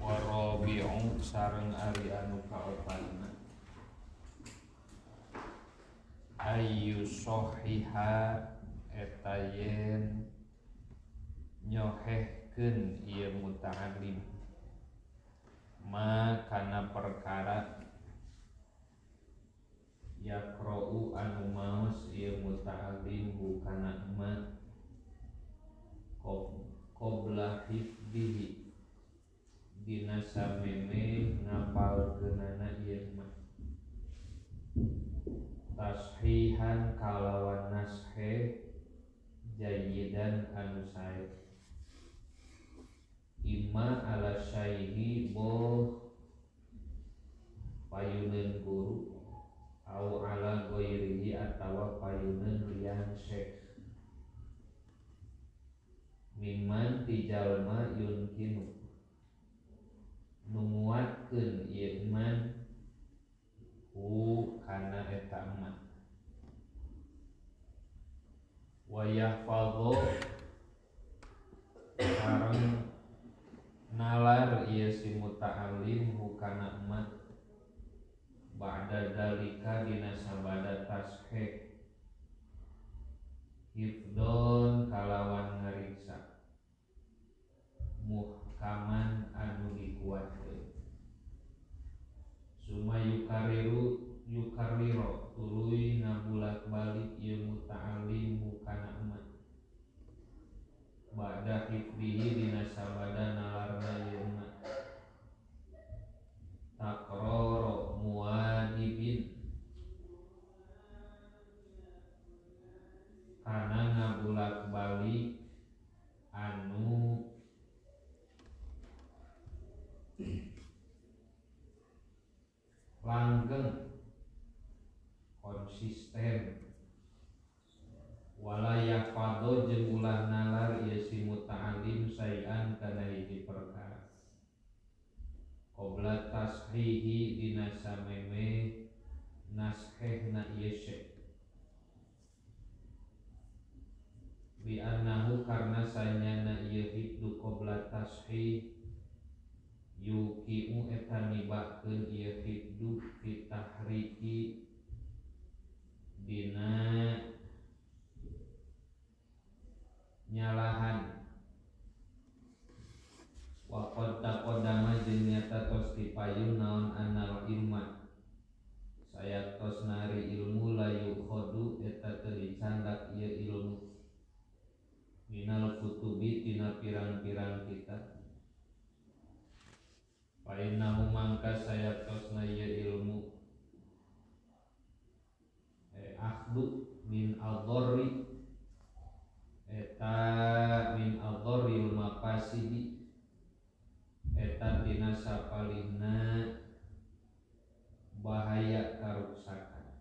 Warabi'u sareng ari anu kaopatna ayu sohiha eta yen nyohehkeun ieu muta'allim ma kana perkara yaqra'u anu maos ieu muta'allim hu kana ma qabla hifdihi dina sameme ngapalkeunana ieu mah tashihan kalawan nasheh jayidan anu sae imma ala syaihi boh payuneun guru au ala ghairihi atawa payuneun lian syekh mimman ti jalma yunkinu nu nguatkeun ieu man hu kana eta man wa yahfadhu sareng nalar ieu si muta'allim hu kana man ba'da dalika dina sabada tashih hifdon kalawan ngariksa muhkaman anu dikuatkeun suma yukariru yukariro tuluy ngabulak-balik ieu muta'allim hukana emak ba'da hifdihi dina sabada nalarna ieu emak takroro muadibin kana ngabulak-balik anu langgeng konsisten wala yahfadho jeung ulah nalar ieu si muta'allim saean kana hiji perkara qabla tashihi dina sameme nashehna ieu syekh bi annahu karna sanyana ieu hibdu qabla tashih yuqi'u eta nibakeun ieu hibdu fi tahriki dina nyalahan wa qad taqaddama jeung nyata tos dipayun naon anal ilma saya tos nari ilmu la yukhadu eta teu dicandak ieu ilmu minal kutubi tina pirang-pirang kitab fa innahu mangka sayatosna ieu ilmu akhdu min adh-dharri eta min adh-dharril mafasidi eta tina sapalihna bahaya karuksakan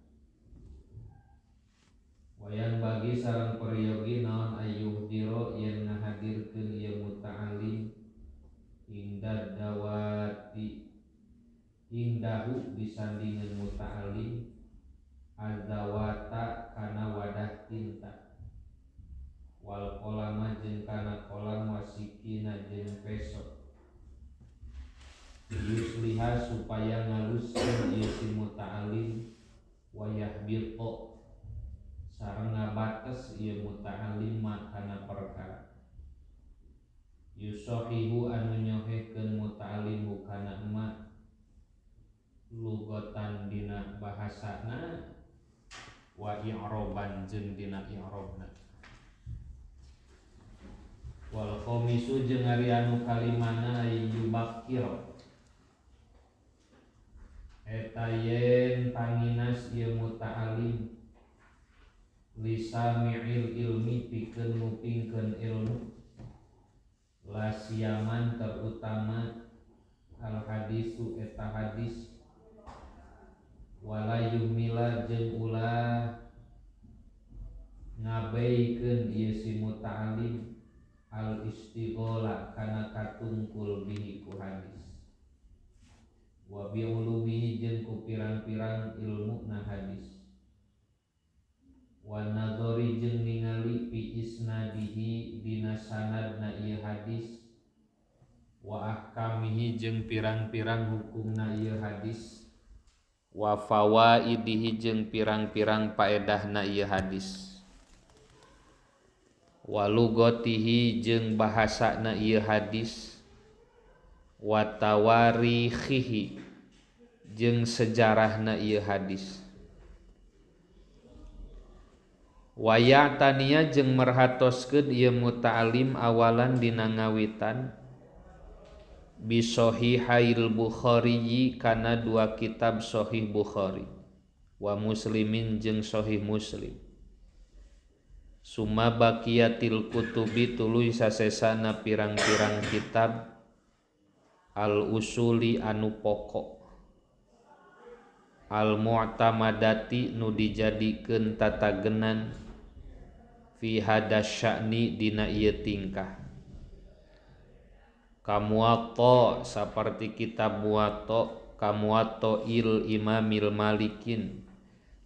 wayan bagi sareng peryogi naon ayyuh diro yen ngahadirkeun ieu muta'allim ingda dawati indahu disandingan muta'allim azawata kana wadah tinta wal kolama jeung kana kolam wasikina jeung peso yusliha supaya ngaluskeun ieu si muta'allim wayah bilqo sareng ngabates ieu muta'allim kana perkara yusohihu anu nyohehkeun muta'allim kana emak lugotan dina bahasana wa i'roban jeung dina i'robna wal khamisu jeung ari anu kalimana yubakir eta yen tanginas ieu muta'allim lisami'il ilmi pikeun ngupingkeun ilmu la siyaman terutama al hadisu eta hadis wala yumila jeung ulah ngabeikeun ieu si muta'allim al istighola kana katungkul bihi ku hadis wa bi ulumihi jeung ku pirang-pirang ilmu na hadis wa nadzari jeung ningali fi isnadihi dina sanadna ieu hadis Wa ahkamihi jeung pirang-pirang hukumna ieu hadis. Wa fawaidihi jeung pirang-pirang paedahna ieu hadis. Wa lugatihi jeung bahasana ieu hadis. Wa tawarikhihi jeung sejarahna ieu hadis. Wa ya'taniya jeung merhatoskeun ieu muta'alim awalan dina ngawitan bi sahihail Bukhari kana dua kitab Sahih Bukhari wa Muslimin jeung Sahih Muslim. Summa baqiyatil kutubi tuluy sasesana pirang-pirang kitab al usuli anu pokok al mu'tamadati nu dijadikeun tatagenan fi hadasya'ni dina ieu tingkah. Kamuwatta saperti kitab Muwatta, kamuwatta il Imamil Malikin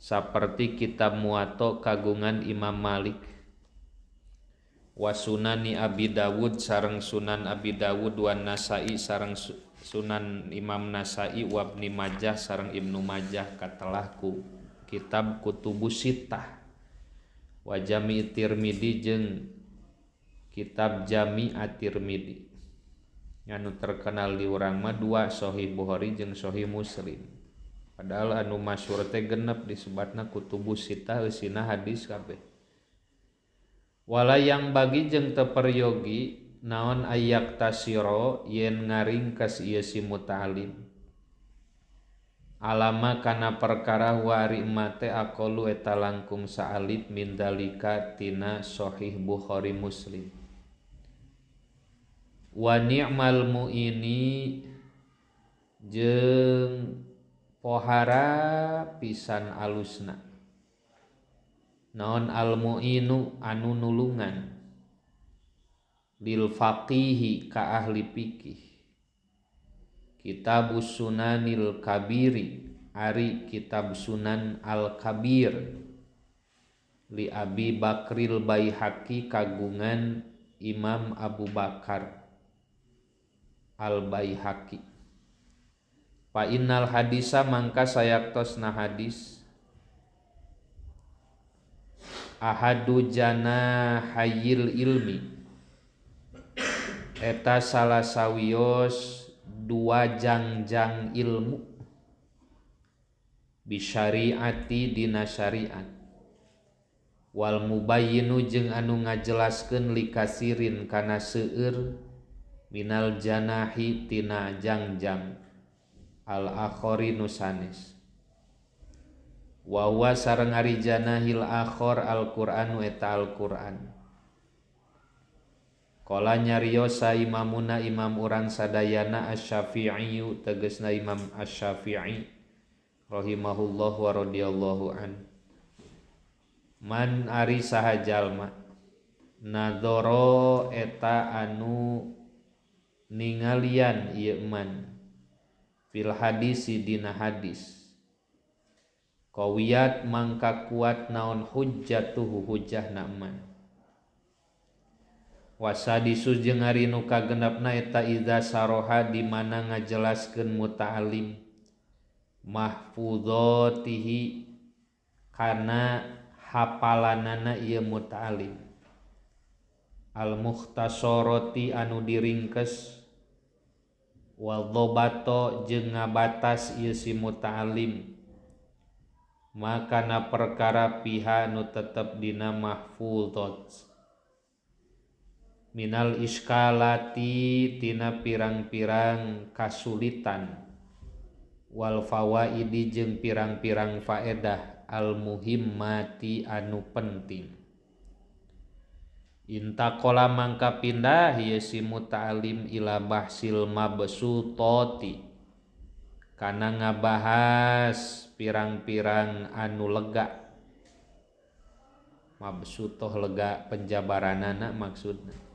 saperti kitab Muwatta kagungan Imam Malik. Wa Sunani Abi Dawud sareng Sunan Abi Dawud wa Nasai sareng Sunan Imam Nasai wa Ibnu Majah sareng Ibnu Majah katelahku kitab Kutubus Sittah. Wa Jami' Tirmidzi jeung kitab Jami' At-Tirmidzi. Anu terkenal di urang mah dua, Sahih Bukhari jeung Sahih Muslim. Padahal anu masyhur teh genep disebatna Kutubus Sittah eusina hadis kabeh. Wala yang bagi jeung teu peryogi naon ayak tasiro yen ngaringkes ieu si muta'alim. Alama kana perkara wari mate aqallu eta langkung saalit mindalika tina Sahih Bukhari Muslim. Wa ni'mal mu'ini jeung pohara pisan alusna. Naon al mu'inu anu nulungan lil faqihi ka ahli fikih. Kitabus Sunanil Kabiri ari kitab Sunan Al Kabir li Abi Bakril Baihaqi kagungan Imam Abu Bakar Al Baihaqi. Fa innal hadisa mangka sayaktosna hadis ahadu janahayil ilmi eta salah sawios dua jangjang ilmu bisyariati dina syariat wal mubayyinu jeung anu ngajelaskeun likasirin kana seueur minal janahi tina jangjang al akhori nu sanes. Wa huwa sareng ari janahil akhor al Qur'anu eta al Qur'an. Qala nyariosa imamuna imam urang sadayana Asy-Syafi'i tegasna Imam Asy-Syafi'i rahimahullah wa radhiyallahu an. Man ari saha jalma nadoro eta anu ningalian ieu man fil hadisi dina hadis qawiyat mangka kuat naon hujjatuhu hujjahna man. Wasadisu jeung ari nu kagenepna eta iza saroha di mana ngajelaskeun muta'alim mahfuzatihi kana hapalanana ieu muta'alim al mukhtasarati anu diringkes wa dhabato jeung ngabatas ieu si muta'alim makana perkara piha nu tetep dina mahfuzat minal iskalati tina pirang-pirang kasulitan wal fawaidi jeung pirang-pirang faedah al muhimmati anu penting. Intakola mangka pindah ieu si muta'alim ila bahsil mabsutati kana ngabahas pirang-pirang anu lega. Mabsutoh lega penjabaranana maksudna.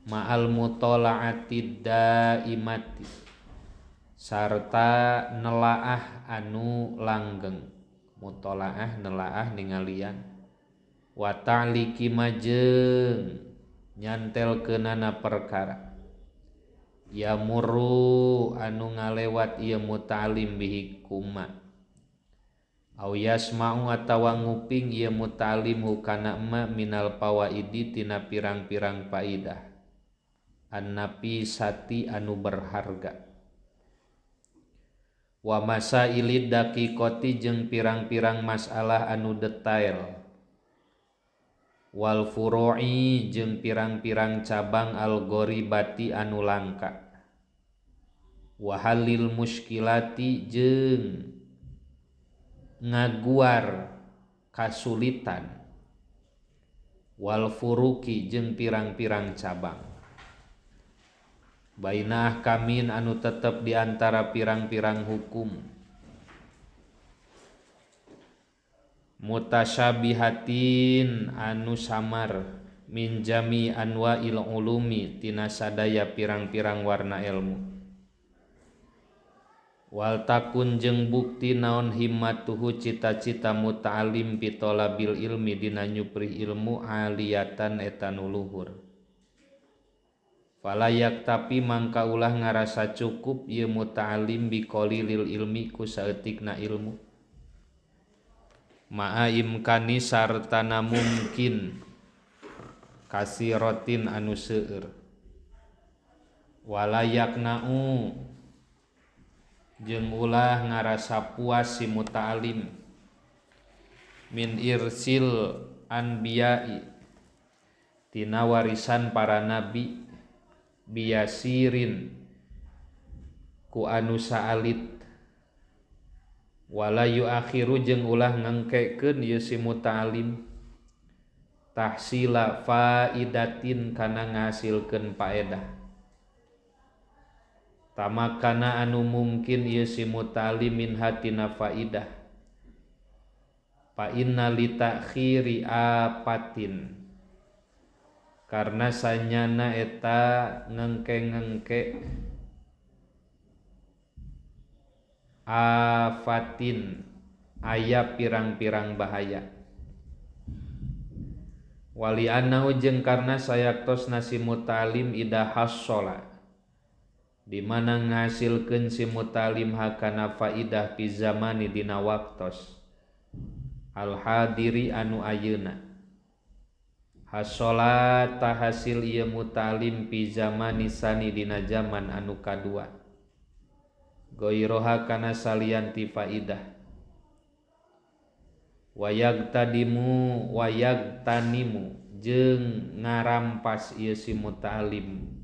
Ma'al mutola'ati daimati sarta nelaah anu langgeng. Mutolaah nelaah ningalian. Wa ta'liki majeng nyantelkeunana perkara. Yamurru anu ngalewat ieu muta'alim bihi kuma au yasma'u atawa nguping ieu muta'alim hukana ma minal fawaidi tina pirang-pirang faidah annafisati anu berharga wa masailid daqiqati jeung pirang-pirang masalah anu detail wal furu'i jeung pirang-pirang cabang al-gharibati anu langka wa halil muskilati jeung ngaguar kasulitan wal furuki jeung pirang-pirang cabang baina ahkamin anu tetep di antara pirang-pirang hukum mutasyabihatin anu samar min jami anwa'il ulumi tina sadaya pirang-pirang warna ilmu wal takun jeung bukti naon himmatuhu cita-cita muta'alim fi talabil ilmi dina nyupri ilmu aliyatan eta nu luhur falayak tapi mangka ulah ngarasa cukup ieu muta'alim bi qalilil ilmi ku saeutikna ilmu ma'a imkani sartana mungkin kasiratin anu seueur walayakna'u jeung ulah ngarasa puas si muta'alim min irsil anbiya'i tina warisan para nabi biasirin ku anu saalit wala yuakhiru jeung ulah ngengkekeun ieu si muta'alim tahsila faidatin kana ngahasilkeun paedah tamakana anu mungkin ieu si muta'alim min hatina faidah fa inna li ta'khiri apatin karena sanyana eta ngengke-ngengke afatin aya pirang-pirang bahaya wali annahu jeung karna sayaktos nasi muta'alim ida hassola di mana ngahasilkeun si muta'alim hakana faidah fi zamani dina waktos al hadiri anu ayeuna hassola tahasil ieu muta'alim fi zamani sani dina zaman anu kadua goiroha kana salian ti faidah wayag tadimu wayag tanimu jeung ngarampas ieu si muta'alim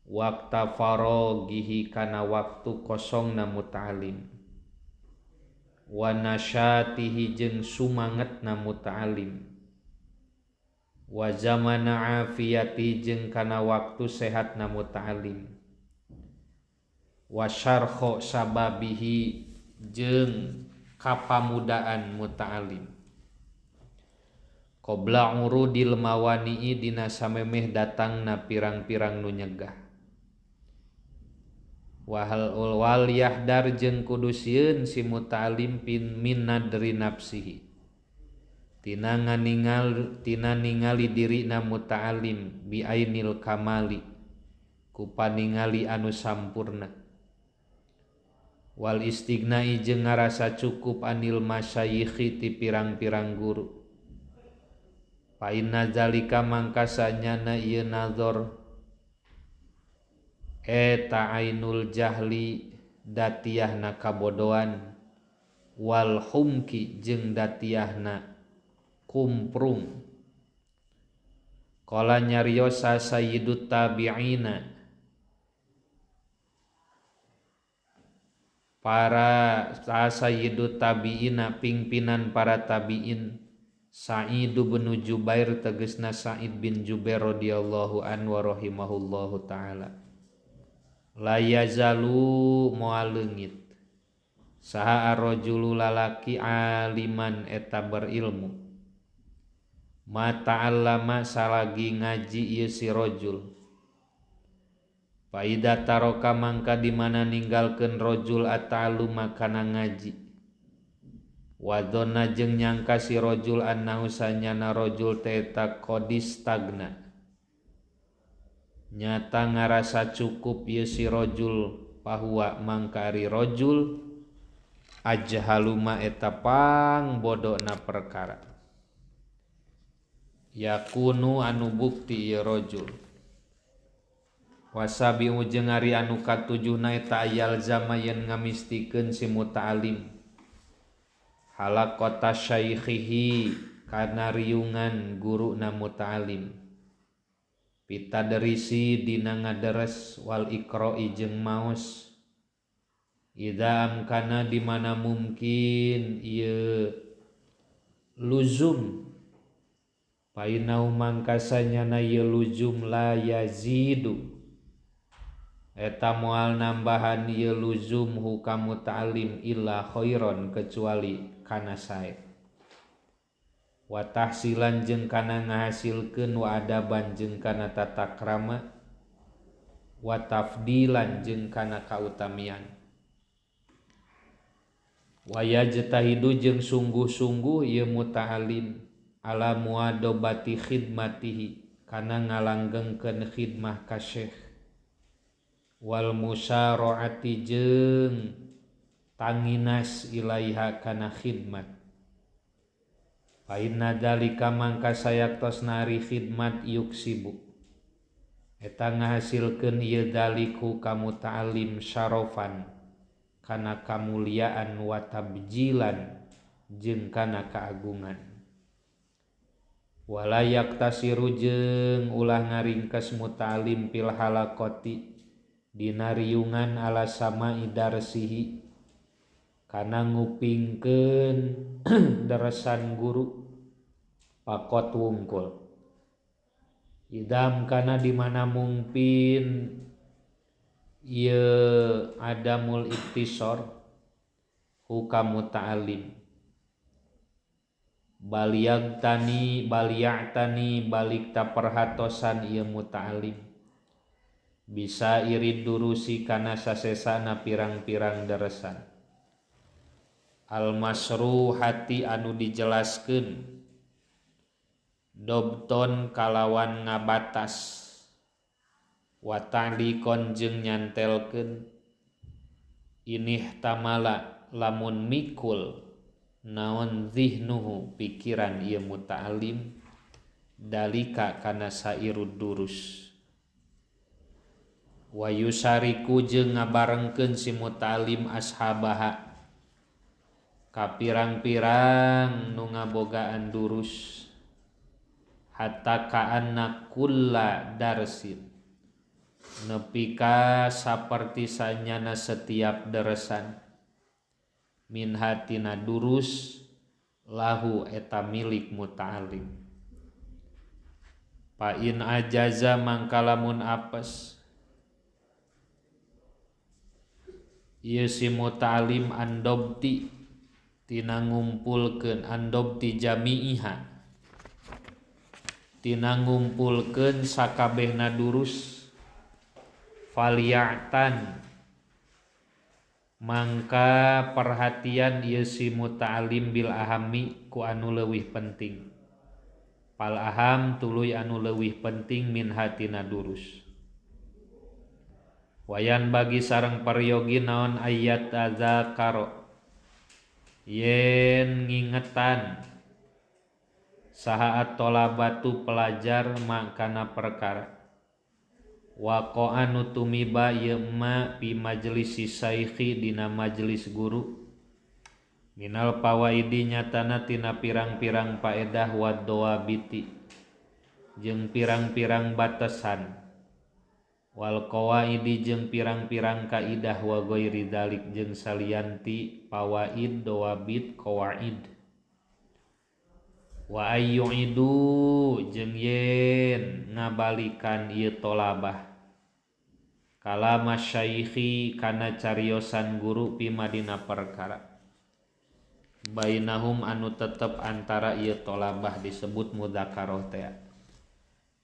wakta farogihi kana waktu kosongna muta'alim wa nasyatihi jeung sumangetna muta'alim wa zamana afiyati jeung kana waktu sehatna muta'alim wa syarkho sababihi jeung kapamudaan muta'alim qabla urudil mawani'i dina samemeh datangna pirang-pirang nu nyegah wahal wal yahdar jeung kudu sieun si muta'alim min nadri nafsihi tina ningali dirina muta'alim bi ainil kamali ku paningali anu sampurna wal istighnai jeung ngarasa cukup anil masyayikhi ti pirang-pirang guru fa inna zalika mangka sanyana ieu nazar eta ainul jahli datiahna kabodohan wal humki jeung datiahna kumprung qala nyariosa sayyidut tabi'ina para sayyidut tabi'ina pimpinan para tabi'in Sa'id bin Jubair tegasna Sa'id bin Jubair radhiyallahu anhu wa rahimahullahu taala la yazalu moal leungit saha arrajulu lalaki aliman eta berilmu ma ta'allama salagi ngaji ieu si rajul faida taroka mangka di mana ninggalkeun rajul ata'alluma kana ngaji wadona jeung nyangka si rajul annahu sanyana rajul teh eta qadis stagna Nyata ngarasa cukup ieu si rajul pahuwa mangkari rajul ajhaluma eta pang bodona perkara. Yakunu anu bukti ieu rajul. Wasabi jeung ari anu katujuhna eta ayal zama yen ngamistikeun si muta'alim halaqata syaikhihi kana riungan guruna muta'alim pitaderisi dina ngaderes wal iqra'i jeung maos idza amkana di mana mungkin ieu luzum painau mangkasanyana ieu luzum la yazidu eta moal nambahan ieu luzum hukam muta'alim illa khairon kecuali kana sae wa tahsilan jeung kana ngahasilkeun wa adaban jeung kana tata krama wa tafdilan jeung kana kautamian wa yajtahidu jeung sungguh-sungguh ieu muta'alim ala muadobati khidmatihi kana ngalanggengkeun khidmah ka syekh wal musaraati jeung tanginas ilaiha kana khidmat. Fa inna dzalika mangka sayaktosna ari khidmat yuksibu eta ngahasilkeun ieu dzaliku ka muta'allim syarofan kana kamuliaan wa tabjilan jeung kana keagungan. Wala yaktasiru jeung ulah ngaringkes muta'allim fil halaqati dina riungan ala sama'i darsihi kana ngupingkeun deresan guru pakot wungkul. Idam kana di mana mungkin ieu adamul iktisor hukam muta'alim baliyagtani baliya'tani balik ta perhatosan ieu muta'alim bisa irid durusi kana sasesana pirang-pirang deresan al-masruhati anu dijelaskeun dobton kalawan ngabatas wa ta'liqon jeung nyantelkeun inih tamala lamun mikul naon zihnuhu pikiran ieu muta'alim dalika kana sairud durus wa yusariku jeung ngabarengkeun si muta'alim ashabaha ka pirang-pirang nu ngabogaan durus hatta ka'anna kulla darsin nepi ka saperti sanyana setiap deresan min hatina durus lahu eta milik muta'alim. Fa in ajaza mangka lamun apes ieu si muta'alim andobti tina ngumpulkeun andobti jami'iha tina ngumpulkeun sakabehna durus faliya'tan mangka perhatian ieu si muta'alim bil ahami ku anu leuwih penting pal aham tuluy anu leuwih penting min hatina durus. Wayan bagi sareng peryogi naon ayat adzakaro yen ngingetan saha at-tolabatu pelajar makana perkara waqa'a nu tumiba ieu ma fi majlisi syaikhi dina majelis guru minal fawaidi nyatana tina pirang-pirang paedah wa dawabiti jeung pirang-pirang batasan wal qawaidi jeung pirang-pirang kaidah wa ghairi dzalik jeung salianti fawaid dawabit qawaid wa ayyu'idu jeung yen ngabalikan ieu tolabah kalama syaikhi kana cariosan guru pi madina perkara bainahum anu tetep antara ieu tolabah disebut mudzakarah teh.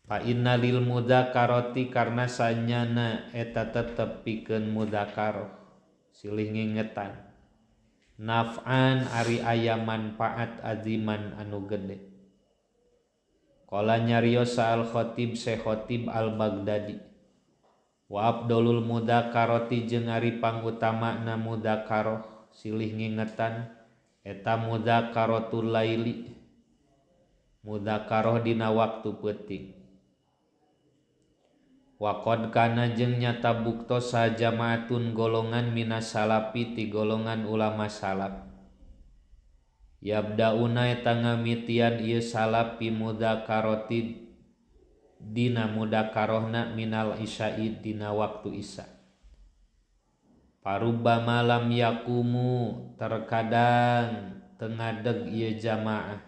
Fa inna lil mudzakarati karna sanyana eta tetep pikeun mudzakarah silih ngingetan naf'an ari aya manfaat aziman anu gede. Qala nyarios al khatib Syekh Khatib al Baghdadi Wa afdalul mudzakarati jeung ari pangutamana mudzakarah silih ngingetan eta mudzakaratul laili mudzakarah dina waktu peuting. Wa qad kana jeung nyata buktos sajamaatun golongan minas salafi ti golongan ulama salaf yabdauna eta ngamitian ieu salaf fi mudzakarati dina mudzakarahna minal isya'i dina waktu isya. Parubba malam yakumu terkadang teu ngadeg ieu jamaah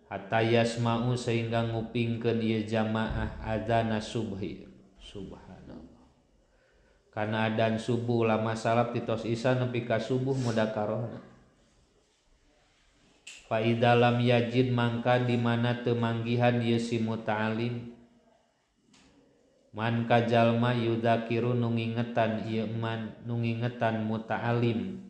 hatta yasma'u sehingga ngupingkeun ieu jamaah adzana subhi. Subhanallah. Kana adan subuh ulama salaf titos isya nepi ka subuh mudzakarahna. Fa idza lam yajid mangka di mana teu manggihan ieu si muta'alim man ka jalma yudzakiru nu ngingetan ieu man nu ngingetan muta'alim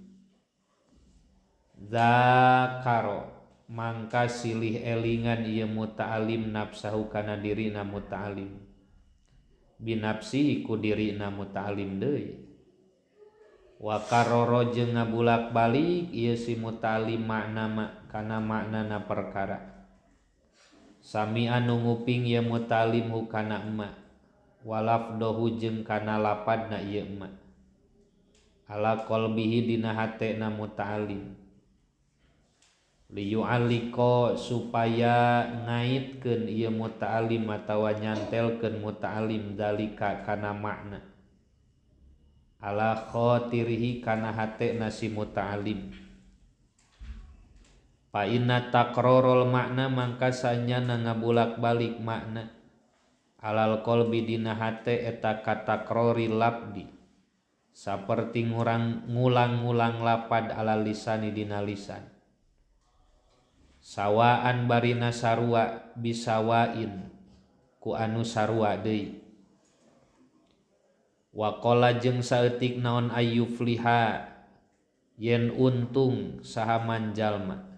zakaro mangka silih elingan ieu muta'alim nafsahu kana dirina muta'alim binafsihi ku dirina muta'alim deui wa karoro jeung ngabulak-balik ieu si muta'alim makna kana maknana perkara sami anu nguping ieu muta'alim hu kana emak walafdohu jeung kana lapadna ieu emak ala qalbihi dina hatena muta'alim liyu'alliqa supaya ngaitkeun ieu muta'alim atawa nyantelkeun muta'alim zalika kana makna ala khatirihi kana hatena si muta'alim. Fa inna takrarul makna mangka sanyana ngabulak-balik makna alal qalbi dina hate eta katakrori labdi saperti ngulang-ngulang lapad ala lisani dina lisan sawaan barina sarua bisawain ku anu sarua deui. Waqala jeung saeutik naon ayyufliha yen untung saha manjalma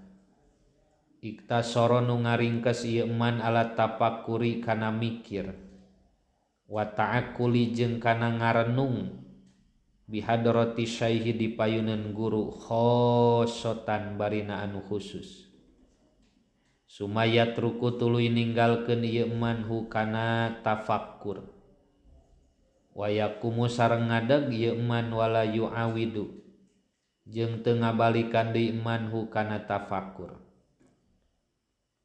iktasara nu ngaringkes ieu man ala tafakuri kana mikir wa ta'akuli jeung kana ngarenung bihadrati syaihi di payuneun guru khosotan barina anu khusus sumayat ruku tuluy ninggalkeun ieu man hu kana tafakkur wa yaqumu sareng ngadeg ieu man wala yu'awidu jeung teu ngabalikan deui man hu kana tafakkur.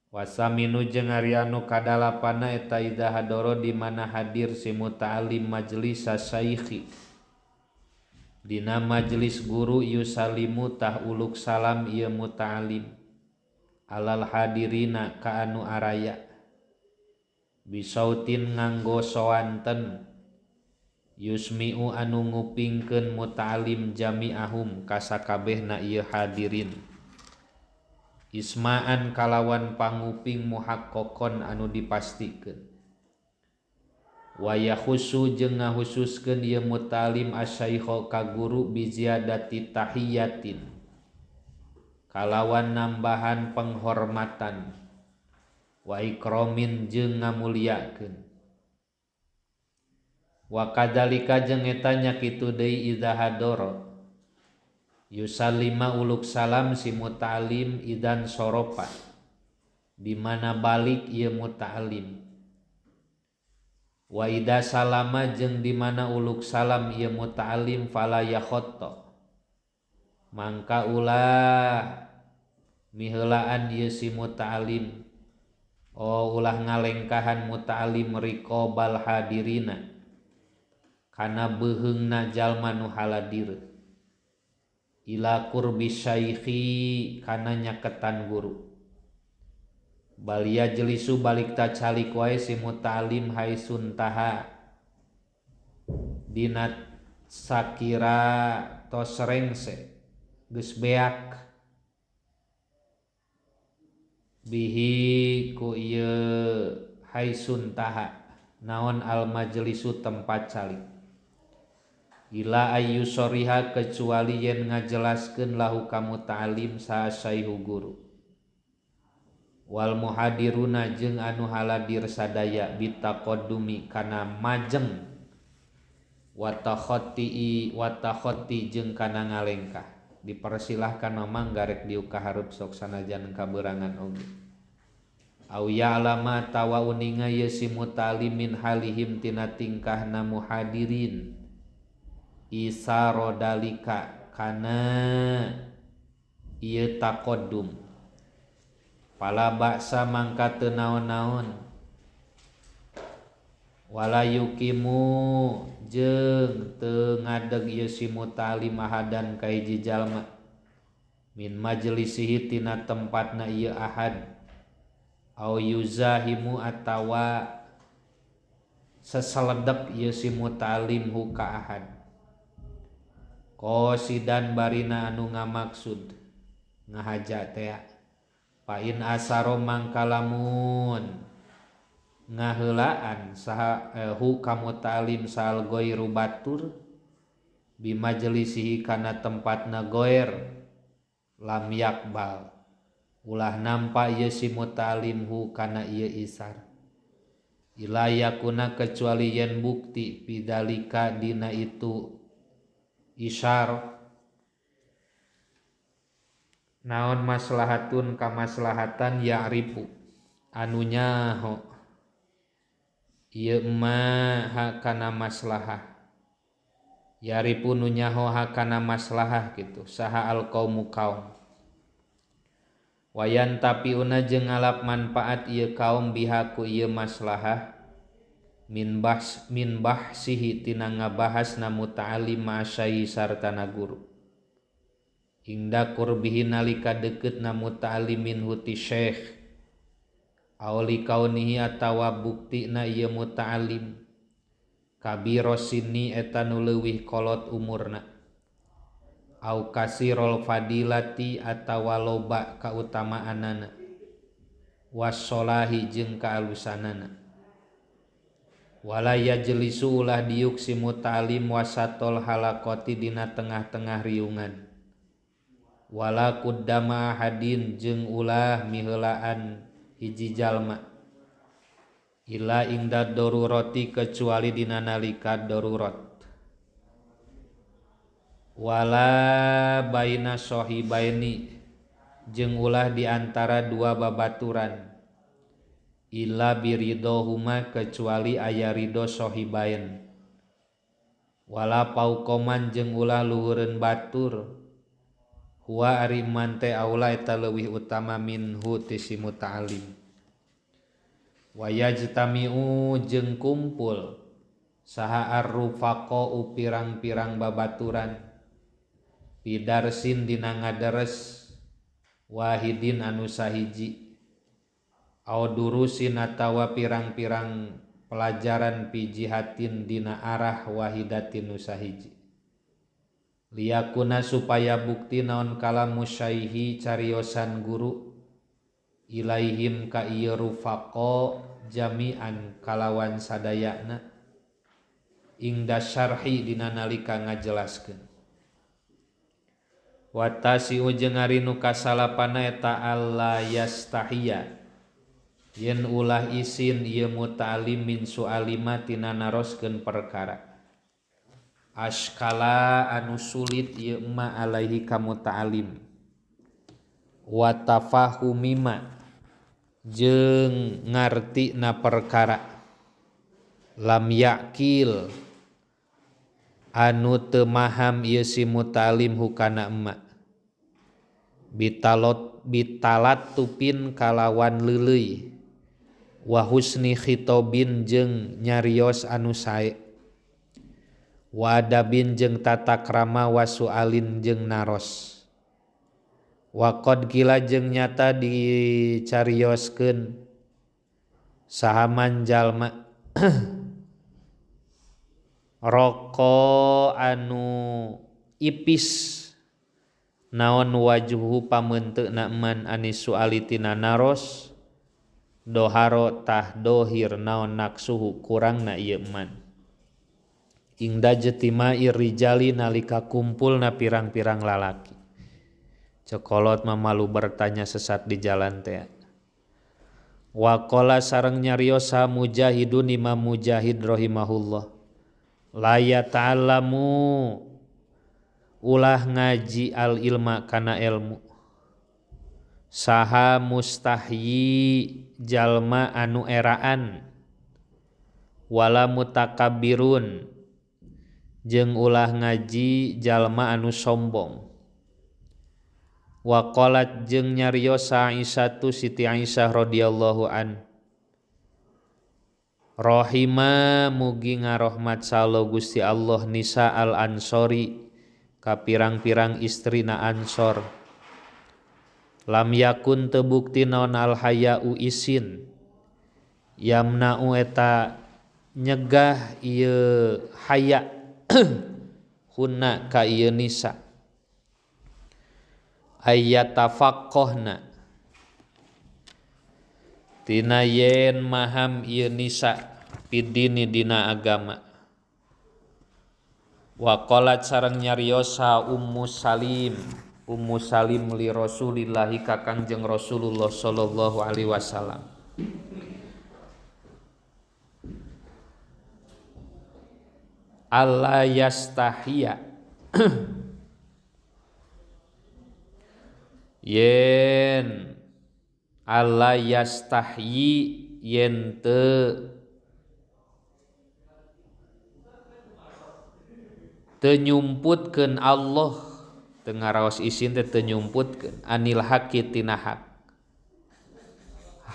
Wasaminu jeung ari anu kadalapana eta idza hadoro di mana hadir si muta'alim majlis syaikhi dina majelis guru yusalimu tah uluk salam ieu muta'alim alal hadirina ka anu araya bisautin nganggo soanten yusmi'u anu ngupingkeun muta'alim jami'ahum kasakabehna ieu hadirin isma'an kalawan panguping muhaqqaqon anu dipastikeun wa yakhusu jeung ngahususkeun ieu muta'alim asyaikha ka guru bi ziyadati tahiyatin kalawan nambahan penghormatan wa ikramin jeung ngamuliakeun wa kadzalika jeung eta nya kitu deui idza hadara yusallima uluk salam si muta'alim idan sorofa di mana balik ieu muta'alim wa idza salama jeung di mana uluk salam ieu muta'alim fala yakhatta mangka ulah miheulaan ieu si muta'alim oh ulah ngalengkahan muta'alim riqabal hadirina kana beuheungna jalma nu haladir ila qurbi syaikhi kana nyaketan guru balia jelisu balik ta calik wae si muta'alim haisun taha dina sakira tos rengse geus beak bihi ku ieu haisun taha naon al majlisu tempat calik ila ayyusoriha kecuali yen ngajelaskeun lahu ka muta'alim saha syaihu guru wal muhadiruna jeung anu haladir sadaya bitaqaddumi kana majeng Wa takhatti wa takhatti jeung kana ngalengkah dipersilahkan mamang garek diuk ka hareup sok sanajan kaberangan oge. Au ya'lama tawa uninga ye si muta'allim min halihim tina tingkahna muhadirin isaro dalika kana ieu taqaddum pala baksa mangka teu naon-naon wala yukimu jeung teu ngadeg ieu si muta'allim ahadan ka hiji jalma min majlisihi tina tempatna ieu ahad au yuzahimu atawa seseledek ieu si muta'allim hu ka ahad qasidan barina anu ngamaksud ngahaja teh fa in asaro mangkalamun ngaheulaan saha hu ka muta'allim sal ghairu batur bi majlisihi kana tempatna ghair lam yakbal ulah nampa ieu si muta'allim hu kana ieu isar ila yakuna kecuali yen bukti pidalika dina itu isyar naon maslahatun kamaslahatan ya'rifu anu nyaho ieu ma hakana maslahah ya'rifu nu nyaho hakana maslahah kitu saha al qaumu kaum wayan tapi una jeung ngalap manfaat ieu kaum bihaku ieu maslahah min bahsihi tina ngabahasna muta'allim ma'asyayi sartana guru ingda qurbihi nalika deukeutna muta'allim minhu ti syekh auli kaunihi atawa buktina ieu muta'allim kabiro sinni eta nu leuwih kolot umurna au kasirol fadilati atawa loba kautamaanana wassolahi jeung kaalusanana wala yajlisu ulah diuk si muta'allim wasatol halaqati dina tengah-tengah riungan wala kuddama hadin jeung ulah miheulaan hiji jalma ila ingda darurati kecuali dina nalika darurat wala baina sahibaini jeung ulah di antara dua babaturan illa biridhohuma kecuali aya ridho sahibain wala paukoman jeung ulah luhureun batur huwa ari man teh aula eta leuwih utama minhu ti si muta'allim wa yajtami'u jeung kumpul saha arrufaqo pirang-pirang babaturan pidarsin dina ngadares wahidin anu sahiji au durusin atawa pirang-pirang pelajaran pi jihatin dina arah wahidatin nu sahiji liyakuna supaya bukti naon kalamu syaihi cariosan guru ilaihim ka ieu rufaqa jami'an kalawan sadayana ingda syarhi dina nalika ngajelaskeun wa tasiu jeung ari nu kasalapana eta alla yastahiya yen ulah isin ieu muta'allim min su'alima tina naroskeun perkara askala anu sulit ieu ma alaihi ka muta'allim wa tafahumima jeung ngarti na perkara lam yakil anu teu maham ieu si muta'allim hukana emma bitalot bitalat tupin kalawan leuleuy wa husni khitobin jeung nyarios anu sae wa adabin jeung tata krama wa sualin jeung naros wa qad kila jeung nyata dicarioskeun sahaman jalma roko anu ipis naon wajuhu pameunteuna man anis suali tina naros doharo tah dohir naon naksuhu kurangna ieu man ingda jetimai rijali nalika kumpulna pirang-pirang lalaki cekolot mamalu bertanya sesat di jalan teh waqala sareng nyariosa mujahidun imam mujahid rahimahullah La yata'allamu ulah ngaji al ilma kana ilmu saha mustahyi jalma anu eraan wala mutakabbirun jeung ulah ngaji jalma anu sombong. Wa qalat jeung nyarios Aisyah Siti Aisyah radhiyallahu an rahima mugi ngarohmat salo Gusti Allah nisa al ansori ka pirang-pirang istrina ansor. Lam yakun teu bukti naon al haya'u isin yamna'u eta nyegah ieu haya hunna ka ieu nisa ayyatafaqqahna tina yen maham ieu nisa pidini dina agama. Wa qalat sareng nyariosa Ummu Salim, Ummu Salim li Rasulillahi ka Kangjeng Rasulullah sallallahu alaihi wasallam. Alla yastahiya yen alla yastahyi yen teu teu nyumputkeun Allah teu ngaraos isin teh teu nyumputkeun anil haqqi tina hak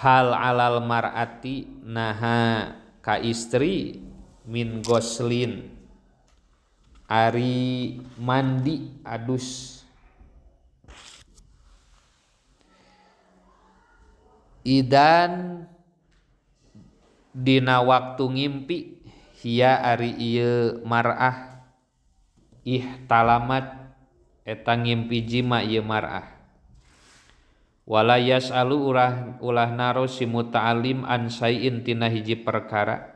hal alal mar'ati naha ka istri min goslin ari mandi adus idan dina waktu ngimpi hia ari ieu mar'ah ihtalamat eta ngimpi jima ieu mar'ah. Wala yasalu ulah naros si muta'alim an syai'in tina hiji perkara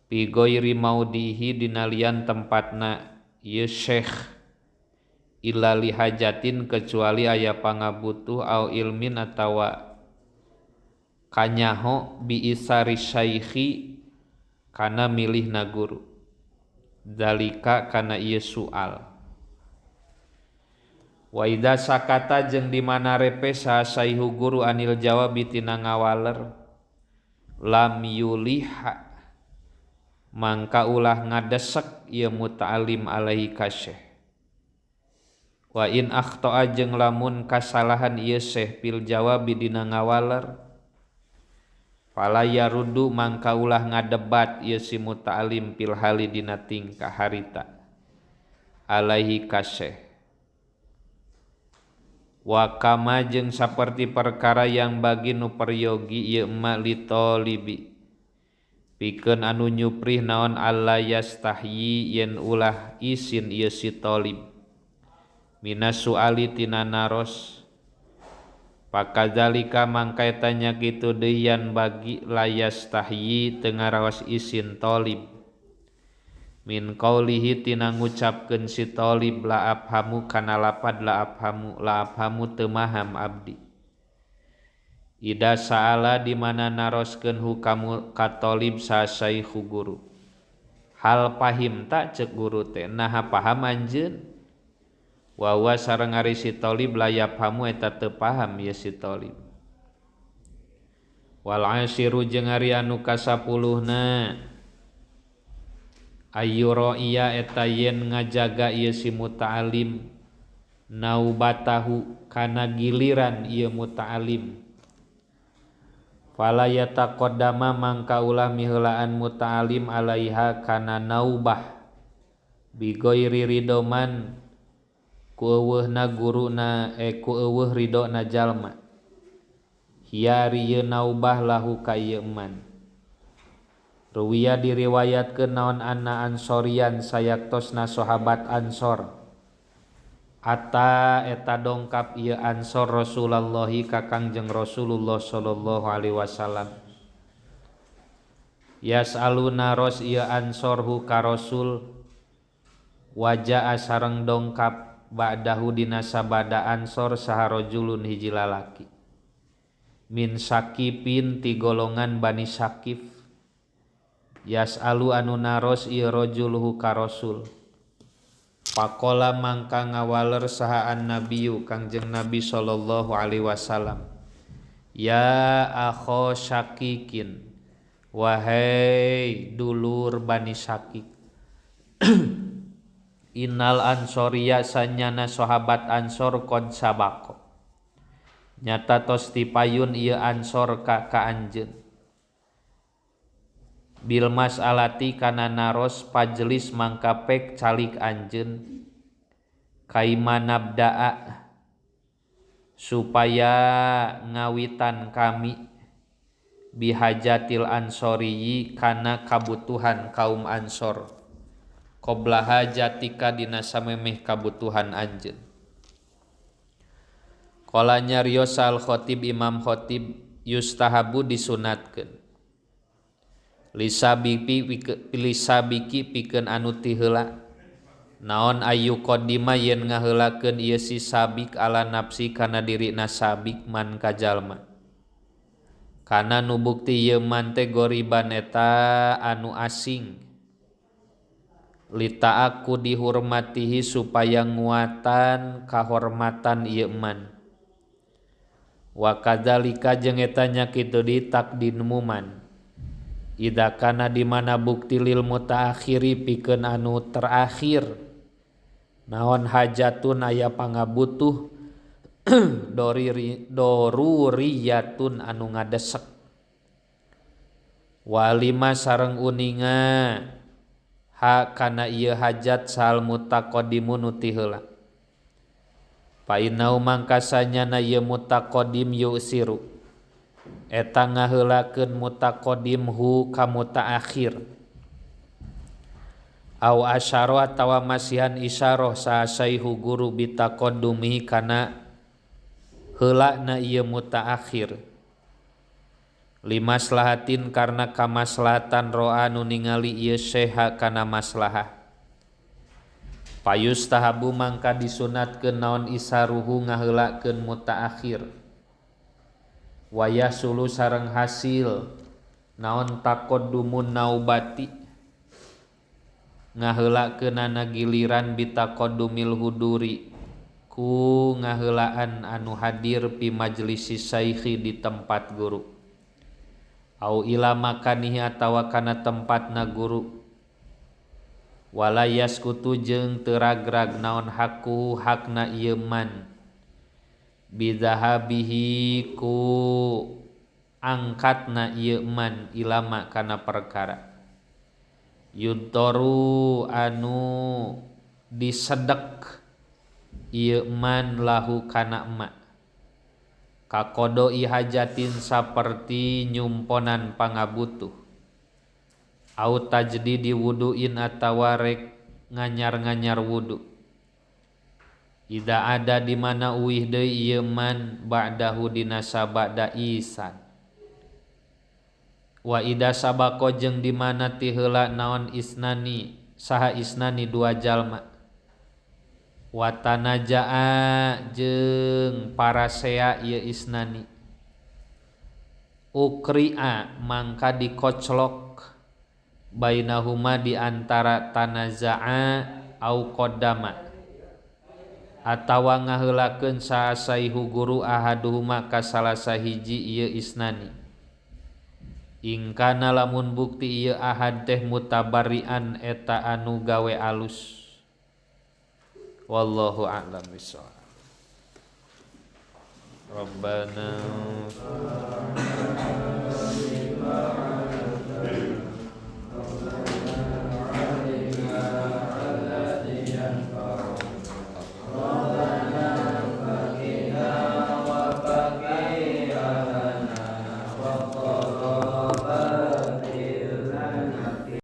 bi ghairi maudihi dina lian tempatna ieu syekh illa li hajatin kecuali aya pangabutuh au ilmin atawa kanyaho bi isari syaikhi kana milihna guru zalika kana ieu soal. Wa idza sakata jeung di mana repe saha saihu guru anil jawabi tina ngawaler lam yuliha mangka ulah ngadesek ieu muta'alim alaihi kasyekh. Wa in akhta'a jeung lamun kasalahan ieu syekh fil jawabi dina ngawaler fala yarudu mangka ulah ngadebat ieu si muta'alim fil hali dina tingkah harita alaihi kasyekh. Wa kama jeung saperti perkara yang bagi nu peryogi ieu ma li talibi pikeun anu nyuprih naon alla yastahyi yen ulah isin ieu si talib minas suali tina naros. Pakadzalika mangka eta nya kitu deui yan bagi layastahyi teu ngaraos isin talib min qaulihi tina ngucapkeun si talib la afhamu kana lapad la afhamu la afhamu teu maham abdi. Ida sa'ala di mana naroskeun hukamu ka talib sa syaikhu guru hal pahimta ceuk guru teh naha paham anjeun wa wa sareng ari si talib la yafhamu eta teu paham ieu si talib. Wal asyiru jeung ari anu kasapuluhna ayyura iya eta yen ngajaga ieu si muta'alim naubatahu kana giliran ieu muta'alim fala yataqaddama mangka ulah miheulaan muta'alim alaiha kana naubah bi ghairi ridoman ku eueuhna guruna ku eueuh ridona jalma hiya ari ieu naubah lahu ka ieu man. Ruwiya diriwayatkeun naon anna ansorian sayaktosna sahabat ansor ata eta dongkap ieu ansor Rasulullahi ka Kangjeng Rasulullah sallallahu alaihi wasallam yasaluna ros ieu ansor hu ka Rasul wajaa sareng dongkap ba'dahu dina sabada ansor saha rajulun hiji lalaki min sakipin ti golongan Bani Sakif Yas'alu anu naros ieu rajul hu ka Rasul. Pakola mangka ngawaler saha an-nabiyyu Kangjeng Nabi sallallahu alaihi wasallam. Ya akho syakikin, wahai dulur Bani Syakik. Innal ansoriya sanyana sahabat Ansor qad sabaqo. Nyata tos tipayun ieu Ansor ka ka anjeun. Bil mas'alati kana naros pajelis mangka pek calik anjeun kaima nabda'a supaya ngawitan kami bihajatil ansoriyi kana kabutuhan kaum Ansor qabla hajatika dina samemeh kabutuhan anjeun. Qala nyarios al khatib Imam Khatib yustahabu disunatkeun lisabiki pikeun anu ti heula naon ayu qadima yen ngaheulakeun ieu si sabik ala nafsi kana dirina sabik man ka jalma kana nu bukti ieu man teh goriban eta anu asing litaaku dihormatihi supaya nguatan kahormatan ieu man wa kadzalika jeung eta nya kitu di takdinmu man ida kana di mana bukti lil mutaakhiri pikeun anu terakhir naon hajatun aya pangabutuh doruriyatun anu ngadesek walima sareng uninga ha kana ieu hajat sal mutaqaddimun nu ti heula fa innau mangkasanyana ieu mutaqaddim yusiru eta ngaheulakeun mutaqaddim hu ka mutaakhir au asyara atawa masihan isyarah saasaihu guru bitaqaddumi kana heulana ieu mutaakhir limaslahatin karena kamaslahatan roa nu ningali ieu syekh kana maslahah payustahabu mangka disunatkeun naon isaruhu ngaheulakeun mutaakhir wayah sulu sareng hasil naon taqaddumun naubati ngaheulakeunana giliran bitaqaddumil huduri ku ngaheulaan anu hadir pi majlisi syaikhi di tempat guru au ila makanihi atawa kana tempatna guru wala yaskutu jeung teu ragrag naon hakku hakna ieu man bizahabihi ku angkatna ieu man ilama kana perkara yudtoru anu disedek ieu man lahu kana ma kakodoi hajatin saperti nyumponan pangabutuh au tajdidi wuduin atawa rek nganyar-nganyar wudu ida ada di mana uih deui ieu man ba'dahu dina sabada isan wa ida sabaqo jeung di mana ti heula naon isnani saha isnani dua jalma wa tanajaa jeung parasea ieu isnani ukri'a mangka dikoclok bainahuma di antara tanazaa au qaddama atawa ngaheulakeun saha saihu guru ahaduhuma ka salah sahiji ieu isnani ingkana lamun bukti ieu ahad teh mutabarrian eta anu gawe alus wallahu a'lam bissawab. Rabbana